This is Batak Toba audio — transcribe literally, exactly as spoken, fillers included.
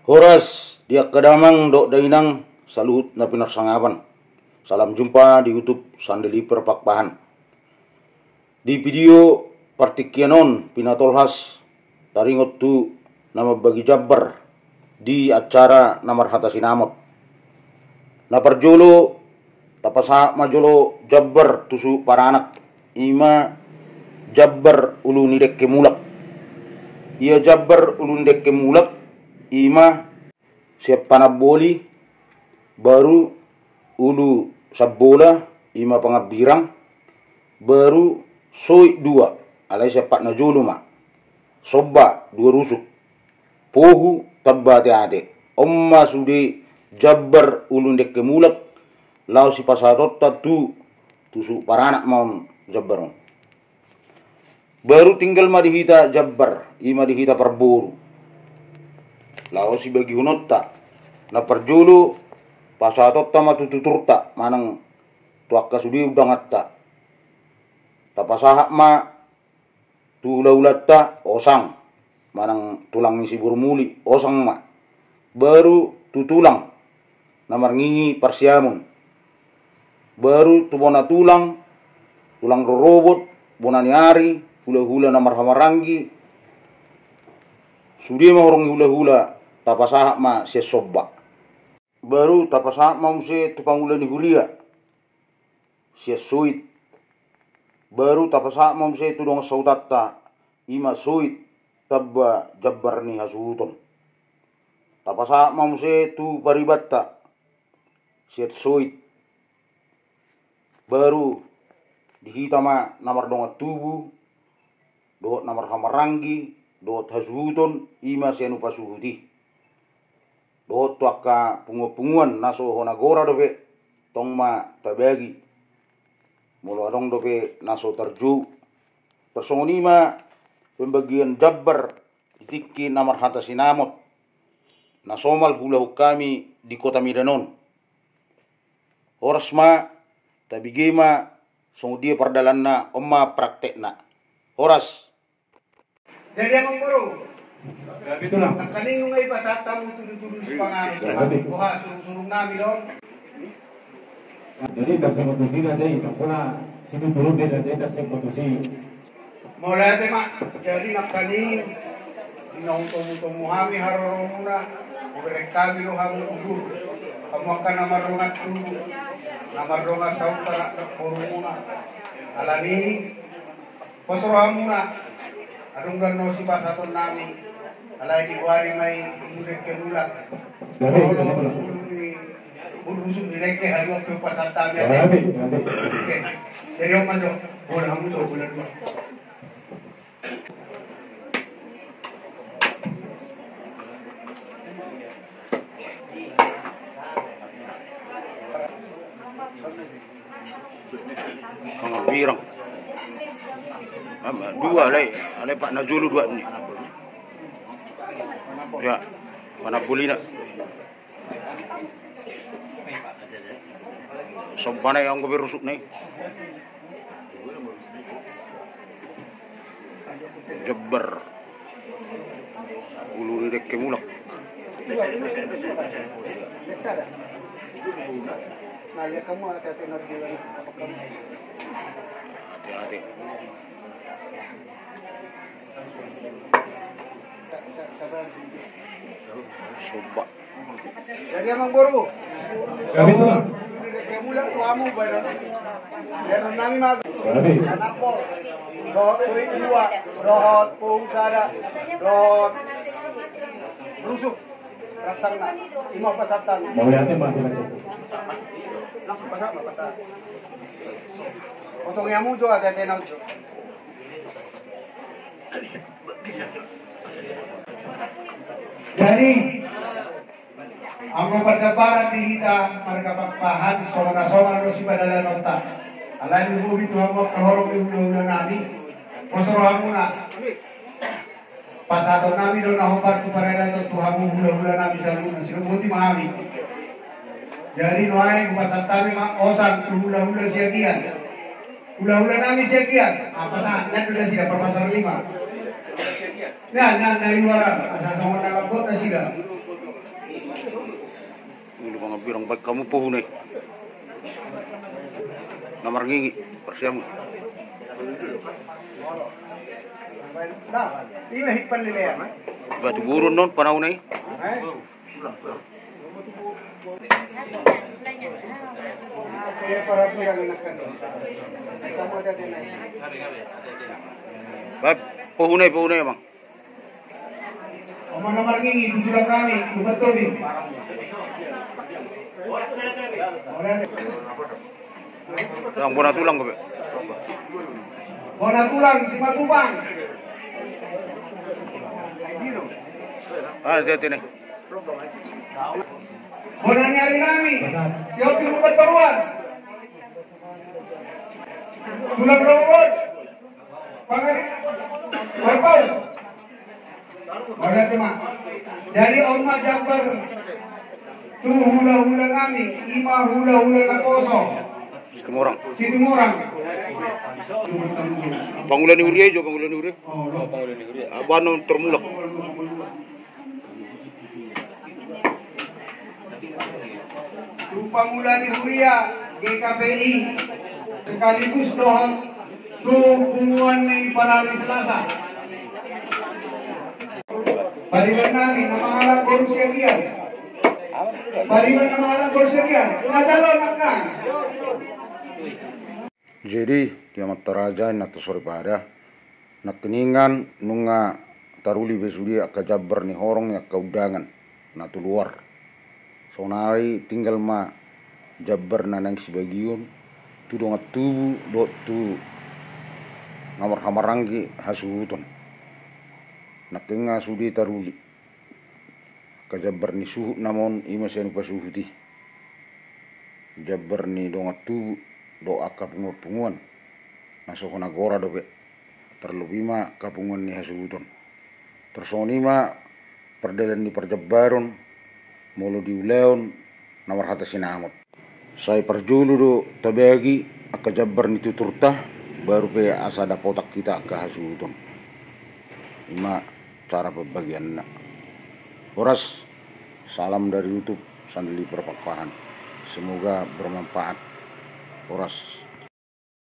Horas di angka damang dohot dainang saluhut na pinarsangapan. Salam jumpa di YouTube Sandeliver Pakpahan. Di video partingkian on pinatolhas taringot tu na mambagi jambar di acara na marhata sinamot. Na parjolo, tapasahat ma jolo jambar tu suhut paranak, i ma jambar ulu ni dengke mulak. Ia jambar ulu ni dengke mulak, i ma sian panamboli, baru ulu sambola, i ma pangambirang, baru soit dua, alai sian part na jolo ma, somba dua rusuk, pohu tamba ateate. On ma sude jambar ulu ni dengke mulak, laho sipasahatonta tu, tu suhut paranak ma on jambar on. Baru tinggal ma di hita jambar, i ma di hita parboru. Laho sibagihononta. Na parjolo, pasahatonta ma tu tuturta, manang tu angka sude undanganta. Tapasahat ma tu hulahulanta, osang, manang tulang ni si boru muli, osang ma. Baru tu tulang na marngingi parsiamon. Baru tu bona tulang, tulang rorobot, bona ni ari, hulahula na marhahamaranggi. Sude ma horong ni hulahula, tapasahat ma sian somba. Baru tapasahat ma muse tu pangula ni huria sian soit. Baru tapasahat ma muse tu dongan sahutanta, i ma soit tamba jambar ni hasuhuton. Tapasahat ma muse tu paribanta sian soit. Baru di hita ma na mardongan tubu, dohot na marhahamaranggi, dohot hasuhuton, i ma sian upasuhut i. Dohot tu angka punguan-punguan na so hona gora dope, tong ma tabagi. Molo adong dope na so tarjou. Tarsongon i ma pembagian jambar di tingki na marhata sinamot, na somal huulahon hami di Kota Medan on. Horas ma, tabege ma songon dia pardalananna, on ma praktekna. Horas. Jadi amang boru. Gabe tulang. Nangkaning nunga dipasahat hamu tudutudu sipanganon. Gabe. Boha, surungsurung nami do on. Jadi tarsongon tusi da, jadi tarsongon tusi. Mauliate ma. Jadi nangkaning na hutomutomu hami haroromuna, hubereng hami do hamu udur. Hamu angka na mardongan tubu, na mardongan sahuta, na borumuna. Alani pos rohamuna, adong do annon sipasahaton nami. Alai digoari ma i ulu dengke mulak. Olo, ulu ni, ulu rusuk ni dengke, haduan pe hupasahat hami ate. Oke. Jadi on ma jo, bola hamu jo, bola dua. Pangambirang. Am, dua alai, alai part na jolo dua ni. Ya, panambolina. Somba na i, anggo pe rusukna i. Jambar ulu ni dengke mulak. Ate-ate. Somba. Jadi amang boru. Gabe tulang. Mulak tu hamu baenon. Baenon nami ma. Gabe. Anakko. Dohot soit dua. Dohot pohu sada. Dohot rusuk. Rasangna. I ma pasahat hami. Mauliate ma. Langsung pasahat ma, pasahat. Potong hamu jo ate-ate nami jo. Jadi anggo parjambaran di hita marga Pakpahan, songon na somal do sipadalanonta. Alani bobi tu hamu angka horong ni hulahula nami. Pos rohamuna. Pasahaton nami do na hombar tu paradaton tu hamu hulahula nami saluhutna, sai boti ma hami. Jadi nuaeng hupasahat hami ma osang tu hulahula Siagian. Hulahula nami Siagian, ah, pasahat, nang do nasida, Parpasar lima. Nah, nah, na di luar an, asa songon na lambok nasida. Ulu mangambirang, baen hamu pohuna i. Na marngingi parsiamun. Batu burun non panahuna i. Pohuna i, pohuna i, amang. Oma na marngingi tu tulang nami, Tuban Tobing. Yang bona tulang gabe. Bona tulang Simatupang. Ah, dia, dia ni. Bona ni ari nami, Sihombing Lumban Toruan. Tulang Rorobot. Pangari. Marpaung. Mauliate ma. Jadi on ma jambar tu hulahula nami, ima hulahula naposo Situmorang. Situmorang. Pangula ni huria i jo, pangula ni huria. Oh, lo. Pangula ni huria. Abano termulak. Tu pangula ni huria G K P I sekaligus dohot tu punguan ni Panari Selasa. Pariban nami na mangalap boru Siagian. Pariban na mangalap boru Siagian. Na jalo nangkan. Jadi, di amanta raja, inanta soripada, nangkiningan nunga taruli be sude angka jambar ni horong ni angka undangan na tu luar. Saonari tinggal ma jambar na naeng sibagion tu dongan tubu dohot tu na marhahamaranggi hasuhuton. Nangkiningan sude taruli. Angka jambar ni suhut nama on, ima sian hupasuhut i. Jambar ni dongan tubu dohot angka punguan-punguan na so hona gora dope. Tarlobi ma angka punguan ni hasuhuton. Tarsongon i ma pardalan ni parjambaron, molo di ulaon na marhata sinamot. Sai parjolo do tabagi angka jambar ni tuturta, baru pe asa dapotan hita angka hasuhuton. Ima cara pambagianna. Horas, salam dari YouTube, Sandli Perpakpahan. Semoga bermanfaat. Horas.